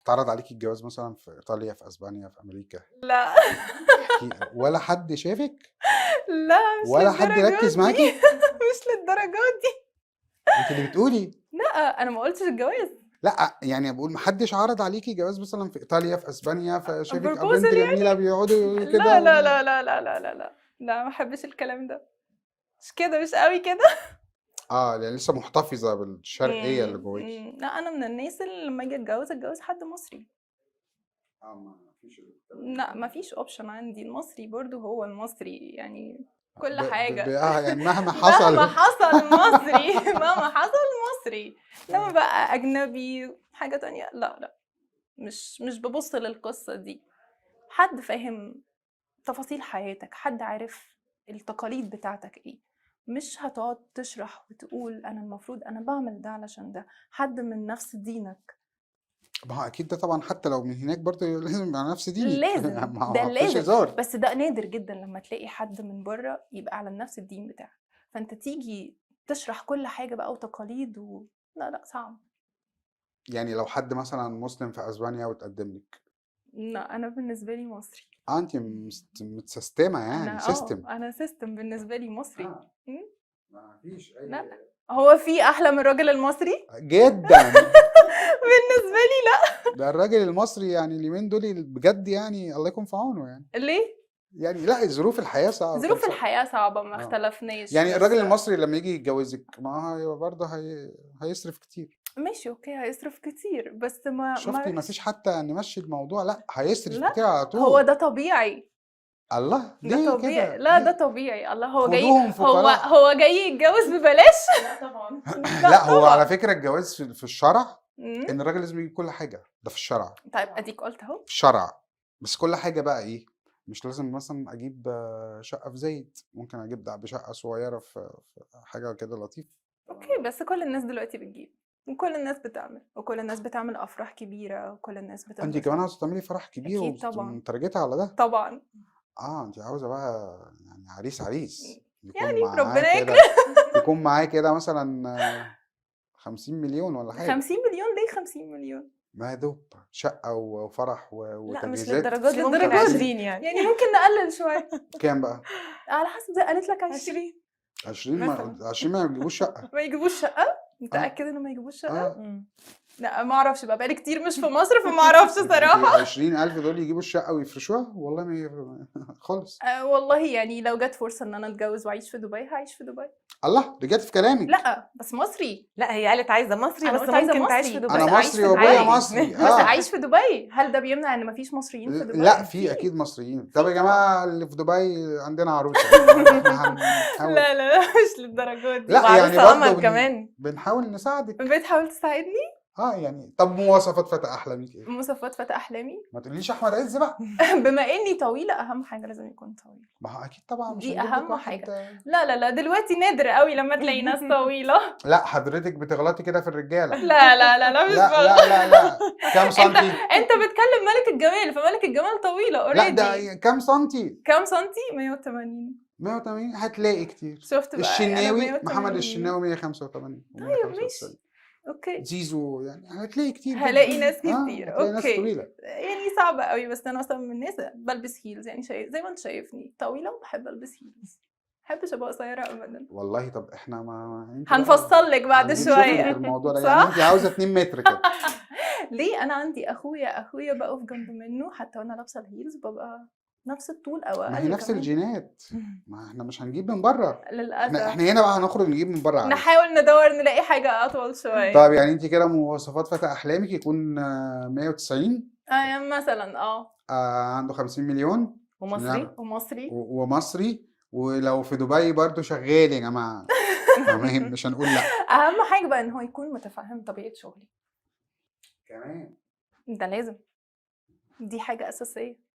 اتعرض عليكِ الجواز مثلًا في إيطاليا، في أسبانيا، في أمريكا؟ لأ. احكِ، ولا حد شافِك؟ لا مش ولا حد للدرجة ركّز دي، معاكِ؟ مش للدرجة دي. أنتِ اللي بتقولي. لأ، أنا ما قُلتش الجواز. لأ، يعني باقول ما حدش عرض عليكِ جواز مثلًا في إيطاليا، في أسبانيا، فشافِك بنت proposal يعني؟ جميلة بيقعدوا يقولوا لا، كده لا، لا، لا، لا، لا، لا، لا، لا، ما احبش الكلام ده. مش كده، مش أوي كده. يعني لسه محتفظة بالشرقية اللي جواكِ. لأ، أنا من الناس اللي لمّا آجي أتجوز، أتجوز حد مصري. ما فيش الكلام لأ، ده. ما فيش option عندي، المصري برضه هو المصري، يعني كل ب ب ب حاجة. يعني مهما حصل. مهما حصل مصري، مهما حصل مصري، إنما بقى أجنبي حاجة تانية لأ، لأ، مش بابُص للقصة دي. حد فاهم تفاصيل حياتك، حد عارف التقاليد بتاعتك إيه، مش هتقعد تشرح وتقول أنا المفروض أنا باعمل ده علشان ده، حد من نفس دينك. ما هو أكيد ده طبعًا حتى لو من هناك برضه لازم يبقى على نفس دينِك. لازم، ما ده هو ما فيش لازم، هزار. بس ده نادر جدًا لمّا تلاقي حد من برّه يبقى على نفس الدين بتاعك، فأنت تيجي تشرح كل حاجة بقى وتقاليد لا، لأ، صعب. يعني لو حد مثلًا مسلم في أسبانيا واتقدم لِك؟ لأ، أنا بالنسبة لي مصري. أنتِ متسيستمة يعني أنا system. أنا system بالنسبة لي مصري. ما فيش أي لأ، هو في أحلى من الراجل المصري؟ جدًا. بالنسبة لي لأ. ده الراجل المصري يعني اليومين دول بجد يعني الله يكون في عونه يعني. ليه؟ يعني لأ، ظروف الحياة صعبة. ظروف الحياة صعبة، ما اختلفناش، يعني بس الراجل المصري لما يجي يتجوزك ما هو برضه هيصرف كتير. ماشي okay، هيصرف كتير، بس ما شفتي؟ ما فيش حتى نمشي الموضوع، لأ هيصرف لا، كتير على طول. هو ده طبيعي. الله، ده ليه طبيعي. كده؟ لا، ليه؟ ده طبيعي. الله، هو جاي، خدوهم فقراء. هو جاي يتجوز ببلاش؟ لا طبعا. لا، هو طبعاً. على فكرة الجواز في الشرع إن الراجل لازم يجيب كل حاجة، ده في الشرع. طيب أديك قلت أهو. في الشرع، بس كل حاجة بقى إيه؟ مش لازم مثلاً أجيب شقة في زايد، ممكن أجيب ده بشقة صغيرة في حاجة كده لطيفة. okay، بس كل الناس دلوقتي بتجيب، وكل الناس بتعمل، وكل الناس بتعمل أفراح كبيرة، وكل الناس بتعمل. أنت كمان عاوزة تعملي فرح كبير أكيد طبعاً. ومترجتة على ده؟ طبعاً. أنت عاوزة بقى يعني عريس عريس. يكون يعني معاه ربنا كده، يكرم. يكون معاه كده مثلاً 50 مليون ولا حاجة. 50 مليون؟ ليه 50 مليون؟ ما يا دوب شقة وفرح لا، مش وتجهيزات. للدرجة دي، مش ممكن للدرجة دي. 20 يعني. يعني ممكن نقلل شوية. كام بقى؟ على حسب، زي قالت لك 20. 20. 20 مثلاً. 20 ما يجيبوش شقة. ما يجيبوش شقة؟ متأكد إنه ما يجيبوش شقة؟ لا، ما أعرفش بقى، بقالي كتير مش في مصر فما أعرفش صراحة. 20,000 دول يجيبوا الشقة ويفرشوها؟ والله ما خالص. والله يعني لو جت فرصة إن أنا أتجوز وأعيش في دبي هعيش في دبي. الله، رجعت في كلامك. لا، بس مصري. لا، هي قالت عايزة مصري، أنا بس قلت عايزة ممكن تعيش في مصري. دبي. أنا بس أعيش مصري في وأبويا دبي. مصري. بس أعيش في دبي، هل ده بيمنع إن مفيش مصريين في دبي؟ لا، في أكيد مصريين. طب يا جماعة اللي في دبي عندنا عروسة. إحنا هنحاول. لا، لا، لا، مش للدرجة دي. لا، يعني وعروسة برضه قمر كمان. بنحاول نساعدك. بتحاول تساعدني؟ يعني طب مواصفات فتى أحلامك إيه؟ مواصفات فتى أحلامي؟ ما تقوليش أحمد عز بقى. بما إني طويلة، أهم حاجة لازم يكون طويل. ما هو أكيد طبعاً مش دي هنجيب لك أهم واحد حاجة. لا، لا، لا، دلوقتي نادر قوي لما تلاقي ناس طويلة. لا، حضرتك بتغلطي كده في الرجالة. لا، لا، لا، لا، مش لا، بغلط. لا، لا، لا. كام سنتي؟ أنت بتكلم ملك الجمال، فملك الجمال طويلة لا، already. ده كام سنتي؟ كام سنتي؟ 180. 180 هتلاقي كتير. شفت بقى؟ أنا الشناوي، مية محمد وتمانين. الشناوي مية وخمسة وتمانين. طيب، ومية وخمسة ماشي. وتسعين. okay. زيزو، يعني هتلاقي كتير جداً. هلاقي ناس كتير. هتلاقي ناس okay. طويلة. يعني صعبة قوي، بس أنا أصلاً من الناس بلبس heels، يعني زي ما أنت شايفني طويلة وبحب ألبس heels، ما بحبش أبقى قصيرة أبداً. والله طب إحنا ما أنت بقى هنفصل لك بعد هنشوف شوية. لك الموضوع ده. صح؟ يعني أنت عاوزة 2 متر كده. ليه؟ أنا عندي أخويا بقف جنب منه حتى وأنا لابسة ال heels ببقى نفس الطول أو ما هي أقل نفس كمان. الجينات، ما احنا مش هنجيب من بره. للأسف. احنا هنا بقى هنخرج نجيب من بره عادي. نحاول ندور نلاقي حاجة أطول شوية. طب يعني أنت كده مواصفات فتى أحلامك يكون 190؟ مثلاً، عنده 50 مليون. ومصري؟ ومصري. ومصري، ولو في دبي برضو شغال يا جماعة. تمام، مش هنقول لا. أهم حاجة بقى إن هو يكون متفهم طبيعة شغلي. كمان. ده لازم، دي حاجة أساسية.